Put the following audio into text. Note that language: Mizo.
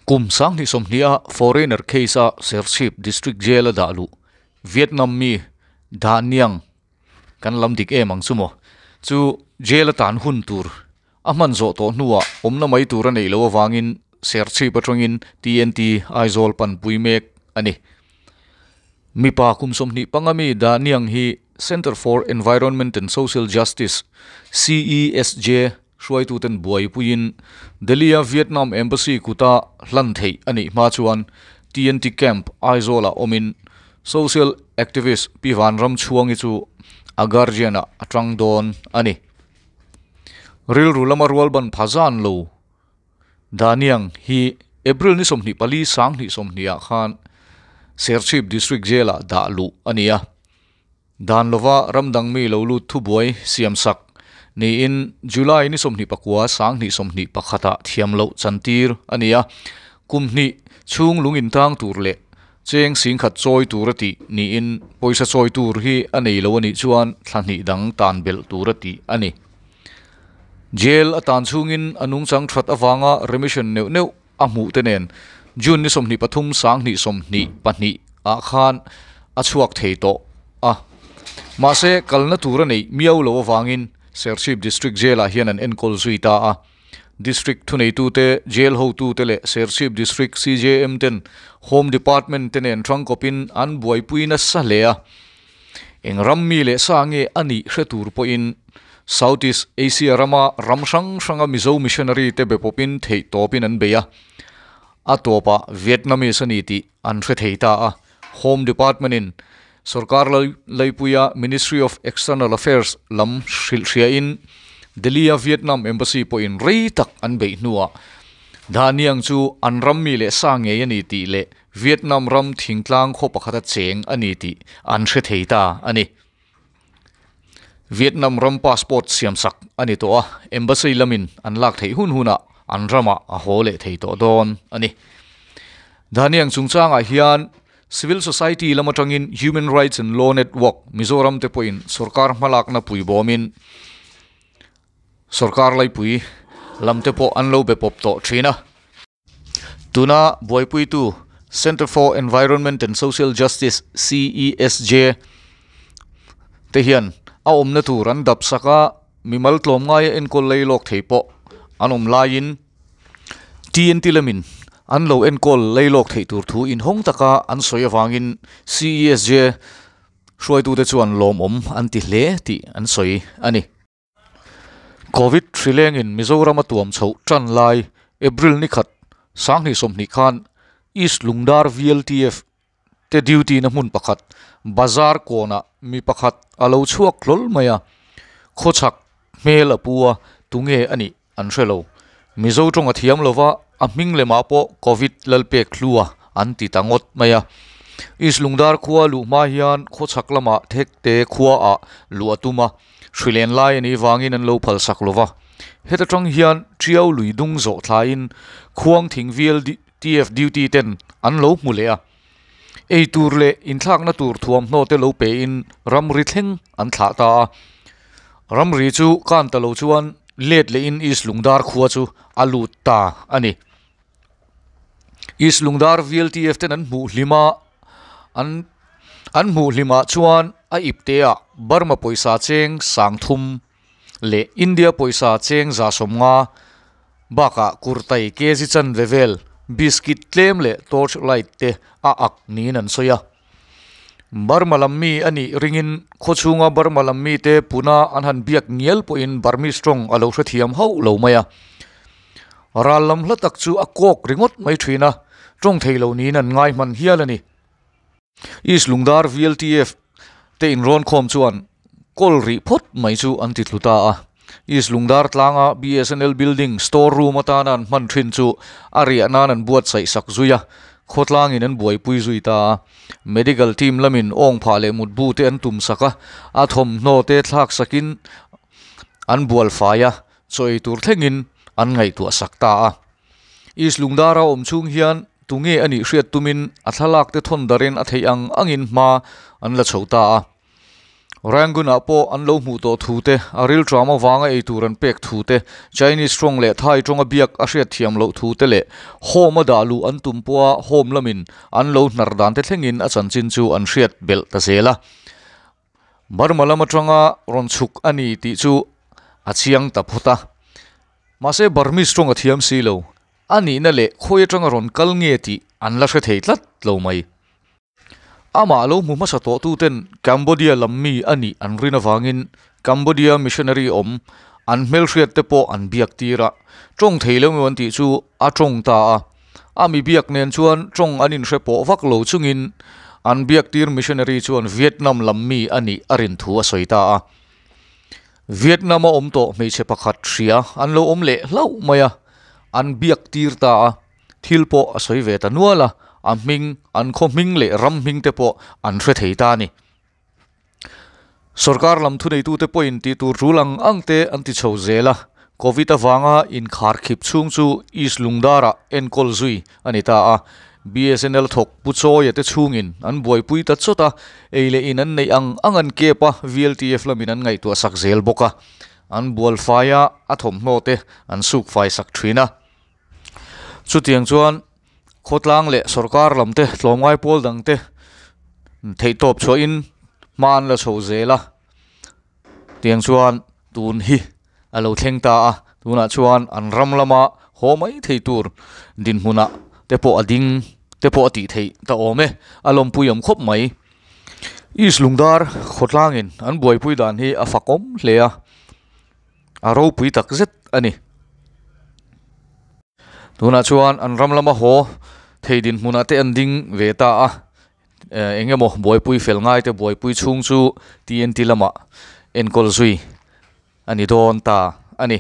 Kum 2020-a foreigner case-a Serchhip District Jail-a dah luh Vietnam mi Da Niang kan lam dik em ang chu maw? Chu jail-a tan hun tur a hman zawh tawh hnuah awmna mai tur a neih loh avangin Serchhip atangin TNT Aizawl panpui mek a ni. Mipa kum 25 mi Da Niang hi Centre for Environment and Social Justice, CESJ, Hruaituten buaipuiin Delhi-a Vietnam Embassy kuta hlan theih a nih hma chuan TNT Camp Aizawl-ah awmin Social Activist Pi Vanramchhuangi chu a guardian-ah a tang dawn a ni. Rilru lama rualban pha zan lo Daniang hi April ni 24 2020 ah khan Serchhip District Jail-ah dah luh a ni a. Dan lova ramdang mi lo lut thubuai siamsak niin July ni 29 2021 ah thiam loh chantir a ni a, kum hnih chhung lung intang tur leh cheng 10,000 chawi tur a tih niin pawisa chawi tur hi a nei lo a nih chuan thla hnih dang tan belh tur a tih a ni. Jail a tan chhungin a nungchang that avanga remission neuh neuh a hmuh te nen June ni 23 2022 ah khan a chhuak thei tawh a. Mahse kalna tur a neih miau lo avangin Serchhip District Jail ah hian an enkawl zui ta a. District thuneitute, Jail hotute leh Serchhip District CJM ten Home Department te nen tangkawpin an buaipui nasa hle a. Eng ram mi leh sa nge a nih hre tur pawhin Southeast Asia rama ram hrang hranga Mizo missionary te be pawpin theih tawpin an bei a. A tawpah Vietnamese a ni tih an hre thei ta a. Home Department in sorkar laipuia Ministry of External Affairs lam hrilh hriain Delhi-a Vietnam Embassy pawhin rei tak an beih hnuah Daniang chu an ram mi leh sa ngei a ni tih leh Vietnam ram thingtlang khaw pakhata cheng a ni tih an hre thei ta a ni. Vietnam ram passport siamsak a ni tawh a, embassy lamin an lak theih hun hunah an ramah a haw leh thei tawh dawn a ni. Daniang chungchangah hian civil society lam atangin Human Rights and Law Network Mizoram te pawhin sorkar hmalakna puibawmin sorkar laipui lam te pawh an lo be pawp tawh thin a. Tuna buaipuitu Centre for Environment and Social Justice, CESJ, te hian a awmna tur an dap sak a, mimal tlawmngaia enkawl lei lawk thei pawh an awm laiin TNT lamin an lo enkawl lei lawk theih tur thu inhawng taka an sawi avangin CESJ hruaitute chuan lawmawm an ti hle tih an sawi a ni. Covid hrilengin Mizoram a tuam chhoh tan lai April ni khat 2020 khan East Lungdar VLTF te duty na hmun pakhat bazar kawnah mi pakhat a lo chhuak hlawl mai a, khawchhak hmel a pu a, tunge a nih an hre lo. Mizo tawng a thiam lova a hming lemah pawh Covid lalpek hlua an ti ta ngawt mai a. East Lungdar khua luh hma hian khawchhak lamah Thekte khuaah luh a tum a. Hrilen lai a nih vangin an lo phal sak lo va. Heta tang hian Tiau lui dung zawh thlaiin khuang thing VLTF duty ten an lo hmu leh a. Ei tur leh inthlakna tur thuamhnaw te lo pein ramri thleng an thlah ta a. Ramri chu kan ta lo chuan let lehin East Lungdar khua chu a lut ta a ni. East Lungdar VLTF ten an hmuh hlim a, an an hmuh hlimah chuan a ipteah Burma pawisa cheng 3000 leh India pawisa cheng 150 bakah kurtai kg chanve vel biscuit tlem leh torch light te a ak niin an sawi a. Burma lam mi a nih ringin khawchhunga Burma lam mi te puna an han biak ngial pawhin Burmese tawng a lo hrethiam hauh lo mai a. Ral lam hla tak chu a kawk ringawt mai thin a, tawng thei lo niin an ngai hman hial a ni. East Lungdar VLTF te inrawn khawm chuan kawl rih phawt mai chu an ti tlu ta a. East Lungdar tlanga BSNL building store room atana an hman thin chu a riah nan an buatsaih sak zui a, khawtlangin an buaipui zui ta a. Medical team lamin awng phah leh mutbu te an tum sak a, a thawmhnaw te thlak sakin an bual fai a, chaw ei tur thlengin an ngaihtuah sak ta a. East Lungdara awm chhung hian tunge a nih hriat tumin a thlalak te thawn darin a theih ang angin hma an la chho ta a. Rangoon ah pawh an lo hmuh tawh thu te, a rilṭam avanga ei tur an pek thu te, Chinese tawng leh Thai tawnga biak a hriatthiam loh thu te leh Home a dah luh an tum pawha Home lamin an lo hnar dan te thlengin a chanchin chu an hriat belh ta zel a. Burma lam atanga rawn chhuk a ni tih chu a chiang ta phawt a. Mahse Burmese tawng a thiam si lo. A nihna leh khawi atanga rawn kal nge tih an la hre thei tlat lo mai. Amah lo hmu hmasa tawhtuten Cambodia lam mi a nih an rin avangin Cambodia missionary awm an hmelhriat te pawh an biak tir a, tawng thei lo emaw an tih chu a tawng ta a. A mi biak nen chuan tawng an inhre pawh vak lo chungin an biak tir missionary chuan Vietnam lam mi a nih a rin thu a sawi ta a. Vietnam a awm tawh hmeichhe pakhat hria an lo awm leh hlauh mai a, an biak tir ta a. Thil pawh a sawi ve ta nual a, a hming, an khaw hming leh ram hming te pawh an hre thei ta a ni. Sorkar lam thuneitute pawhin tih tur tul ang ang te an ti chho zel a, Covid avanga inkhar khip chhung chu East Lungdarah enkawl zui a ni ta a, BSNL thawk Pu Chawia te chhungin an buaipui ta chawt a, ei leh in an neih ang ang an kep a, VLTF lamin an ngaihtuah sak zel bawk a, an bualfai a, a thawmhnaw te an sukfai sak thin a. Chutiang chuan khawtlang leh sorkar lam te tlawmngai pawl dang te theihtawp chhuahin hma an la chho zel a tiang chuan tun hi a lo thleng ta a tunah chuan an ram lama haw mai thei tur dinhmunah te pawh a ding te pawh a tih theih ta awm e a lawmpui awm khawp mai East Lungdar khawtlangin an buaipui dan hi a fakawm hle a. A ropui tak zet a ni. Tunah chuan an ram lama haw thei dinhmunah te an ding ve ta a, eng emaw buaipui fel ngai te buaipui chhung chu TNT lamah enkawl zui a ni dawn ta a ni.